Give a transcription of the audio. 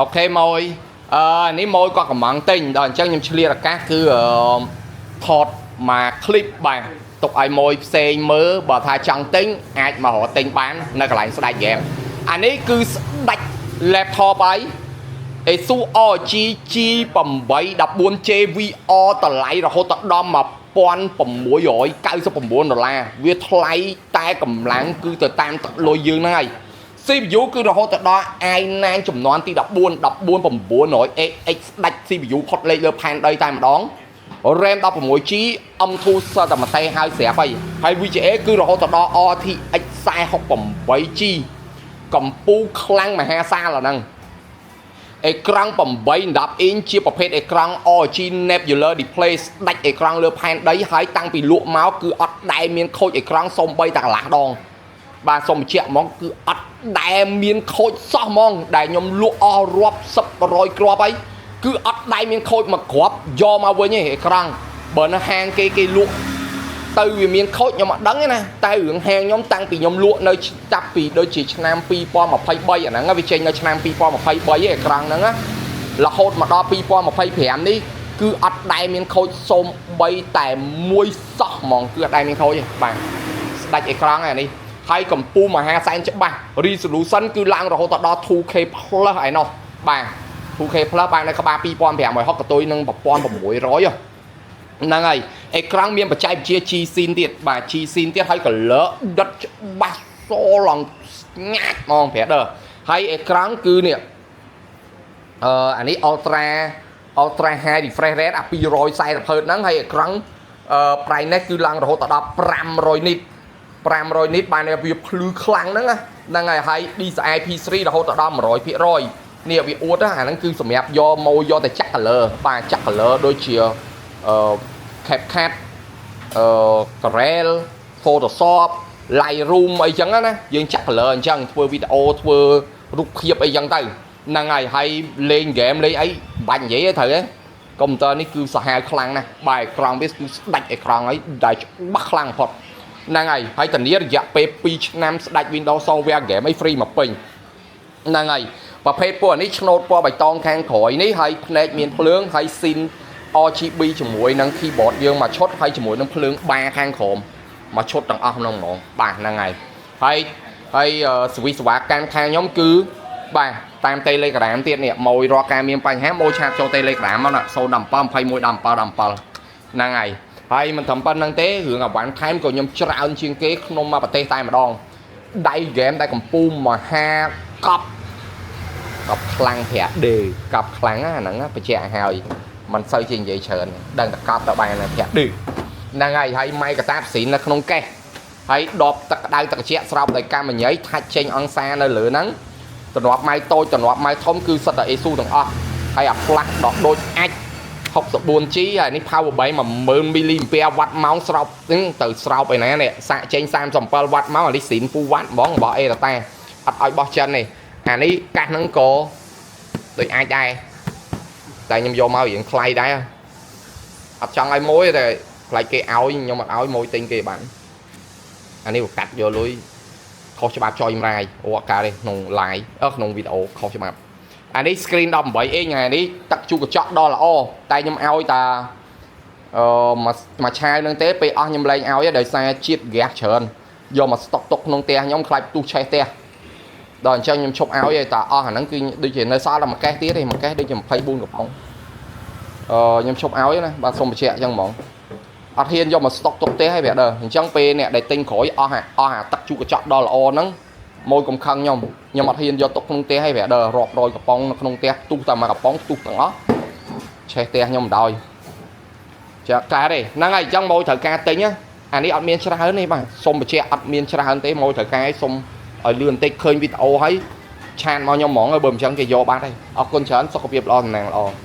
OK ម៉ួយអឺនេះម៉ួយគាត់កំងទិញដល់អញ្ចឹងខ្ញុំឆ្លៀតឱកាសគឺអឺថតមកคลิปបាទទុកឲ្យម៉ួយផ្សេងមើលបើថាចង់ទិញអាចមករកទិញបាននៅកន្លែងស្ដេចហ្គេមអានេះគឺស្ដេច laptop ហើយ ASUS ROG G8 14 JVR តម្លៃរហូតដល់1699ដុល្លារវាថ្លៃតែកម្លាំងគឺទៅតាមទឹកលុយយើងហ្នឹងហើយ CPU គឺរហូតដល់ i9 ចំនួនទី14 14900HX ស្ដាច់ CPU ផុតលេខលើផែនដីតែម្ដង RAM 16 GB M2 សតតែមួយតេហើយស្រាប់ហើយហើយ VGA គឺរហូតដល់ RTX 4068 G កម្ពូលខ្លាំងមហាសាលអាហ្នឹងអេក្រង់8 10អ៊ីងជាប្រភេទអេក្រង់ ROG Nebula Display ស្ដាច់អេក្រង់លើផែនដីហើយតាំងពីលក់មកគឺអត់ដែលមានខូចអេក្រង់សូម្បីតែកន្លះដង បាទសូមបញ្ជាក់ហ្មងគឺអត់ដែលមានខូចសោះហ្មងដែលខ្ញុំលក់អស់រាប់សិបរយគ្រាប់ហើយគឺអត់ដែលមានខូចមួយគ្រាប់យកមកវិញទេអេក្រង់បើនៅហាងគេគេលក់ទៅវាមានខូចខ្ញុំអត់ដឹងទេណាតែរឿងហាងខ្ញុំតាំងពីខ្ញុំលក់នៅចាប់ពីដូចជាឆ្នាំ2023អាហ្នឹងវាចេញនៅឆ្នាំ2023ឯអេក្រង់ហ្នឹងណារហូតមកដល់2025នេះគឺអត់ដែលមានខូចសូម្បីតែមួយសោះហ្មងគឺអត់ដែលមានខូចទេបាទស្ដាច់អេក្រង់អានេះហើយកម្ពូលមហាសែនច្បាស់ resolution គឺឡើងរហូតដល់ 2K plus ឯណោះបាទ 2K plus បាននៅក្បាល2560កតុយនឹង1600ហ្នឹងហើយអេក្រង់មានបច្ចេកវិទ្យា G Sync ទៀតបាទ G Sync ទៀតហើយ color ដិតច្បាស់សឡើងញាច់ហ្មងប្រាប់ដើហើយអេក្រង់គឺនេះអឺអានេះ Ultra Ultra High refresh rate អា240 Hz ហ្នឹងហើយអេក្រង់អឺ brightness គឺឡើងរហូតដល់500 nit 500 nit បានវាភ្លឺខ្លាំងហ្នឹងណាហ្នឹងហើយហើយ DCI P3 រហូតដល់100%នេះវាអួតណាអាហ្នឹងគឺសម្រាប់យកមកយកទៅចាក់ color បាទចាក់ color ដូចជាអឺ CapCut អឺ Corel Photoshop Lightroom អីចឹងណាយើងចាក់ color អញ្ចឹងធ្វើវីដេអូធ្វើរូបភាពអីចឹងទៅហ្នឹងហើយហើយលេងហ្គេមលេងអីមិនបាច់និយាយទេត្រូវទេកុំព្យូទ័រនេះគឺសាហាវខ្លាំងណាស់បាទអេក្រង់វាគឺស្ដាច់អេក្រង់ហើយដែលច្បាស់ខ្លាំងបំផុតហ្នឹងហើយហើយធានារយៈពេល2ឆ្នាំស្ដាច់ Windows Software Game អី free មកពេញហ្នឹងហើយប្រភេទពួកនេះឆ្នោតពណ៌បៃតងខាងក្រោយនេះហើយភ្នែកមានភ្លើងហើយស៊ីន RGB ជាមួយនឹង keyboard យើងមួយឈុតហើយជាមួយនឹងភ្លើងបាខាងក្រោមមួយឈុតទាំងអស់ក្នុងហ្មងបាទហ្នឹងហើយហើយហើយសវិសវ៉ាកាន់ខាងខ្ញុំគឺបាទតាម Telegram ទៀតនេះម៉ួយរាល់ការមានបញ្ហាម៉ួយ chat ចូល Telegram មកណា017 21 17 17ហ្នឹងហើយហើយមិនត្រឹមប៉ុណ្្នឹងទេរឿងអវ៉ាន់ថែមក៏ខ្ញុំច្រើនជាងគេក្នុងមួយប្រទេសតែម្ដងដៃហ្គេមដែលកំពូលមហាកប់កប់ខ្លាំងប្រាក់ដេកប់ខ្លាំងណាហ្នឹងបញ្ជាក់ឲ្យហើយមិនសូវជានិយាយច្រើនដឹងតែកប់ទៅបានប្រាក់ដេហ្នឹងហើយហើយម៉ៃកតាបស៊ីននៅក្នុងកេះហើយដបទឹកក្តៅទឹកត្រជាក់ស្រោបដោយកាមញីថាច់ចេញអង្សានៅលើហ្នឹងទ្រនាប់ម៉ៃតូចទ្រនាប់ម៉ៃធំគឺសិតតែអេស៊ូទាំងអស់ហើយអាផ្លាស់ដកដូចអាច 64G ហើយនេះ power bank 10000 mAh វ៉ាត់ម៉ោងស្រោបហ្នឹងទៅស្រោបឯណានេះសាក់ចេញ37វ៉ាត់ម៉ោងអានេះស៊ីនពូវ៉ាត់ហ្មងរបស់អេរតាអត់ឲ្យបោះចិនទេអានេះកាសហ្នឹងក៏ដូចអាចដែរតែខ្ញុំយកមករៀងថ្លៃដែរអត់ចង់ឲ្យមួយតែខ្លាចគេឲ្យខ្ញុំអត់ឲ្យមួយទិញគេបានអានេះវាកាត់យកលុយខុសច្បាប់ចយម្រាយអូអត់កើតទេក្នុង live អឺក្នុងវីដេអូខុសច្បាប់អានេះ screen 18 inch អានេះទឹកជូរកញ្ចក់ដល់ល្អតែខ្ញុំឲ្យតាអឺមួយមួយឆាវហ្នឹងទេពេលអស់ខ្ញុំលែងឲ្យដោយសារជាតិហ្គាសច្រើនយកមកស្តុកទុកក្នុងផ្ទះខ្ញុំខ្លាចផ្ទុះឆេះផ្ទះដល់អញ្ចឹងខ្ញុំឈប់ឲ្យឯតាអស់អាហ្នឹងគឺដូចជានៅសល់តែមួយកេះទៀតទេមួយកេះដូចជា24កំប៉ុងអឺខ្ញុំឈប់ឲ្យណាបាទសូមបញ្ជាក់អញ្ចឹងហ្មងអត់ហ៊ានយកមកស្តុកទុកផ្ទះឲ្យវាដើអញ្ចឹងពេលអ្នកដែលទិញក្រោយអស់អស់អាទឹកជូរកញ្ចក់ដល់ល្អហ្នឹងមួយកុំខឹងខ្ញុំខ្ញុំអត់ហ៊ានយកទុកក្នុងផ្ទះឲ្យវាដើរាប់រយកំប៉ុងនៅក្នុងផ្ទះផ្ទុះតែមួយកំប៉ុងផ្ទុះទាំងអស់ឆេះផ្ទះខ្ញុំមិនដោយចាកើតទេហ្នឹងហើយអញ្ចឹងមកត្រូវការទិញណាអានេះអត់មានច្រើនទេបាទសូមបញ្ជាក់អត់មានច្រើនទេមកត្រូវការឲ្យសូមឲ្យលឿនបន្តិចឃើញវីដេអូហើយ chat មកខ្ញុំហ្មងហើយបើមិនអញ្ចឹងគេយកបាត់ហើយអរគុណច្រើនសុខភាពល្អតំណាងល្អ។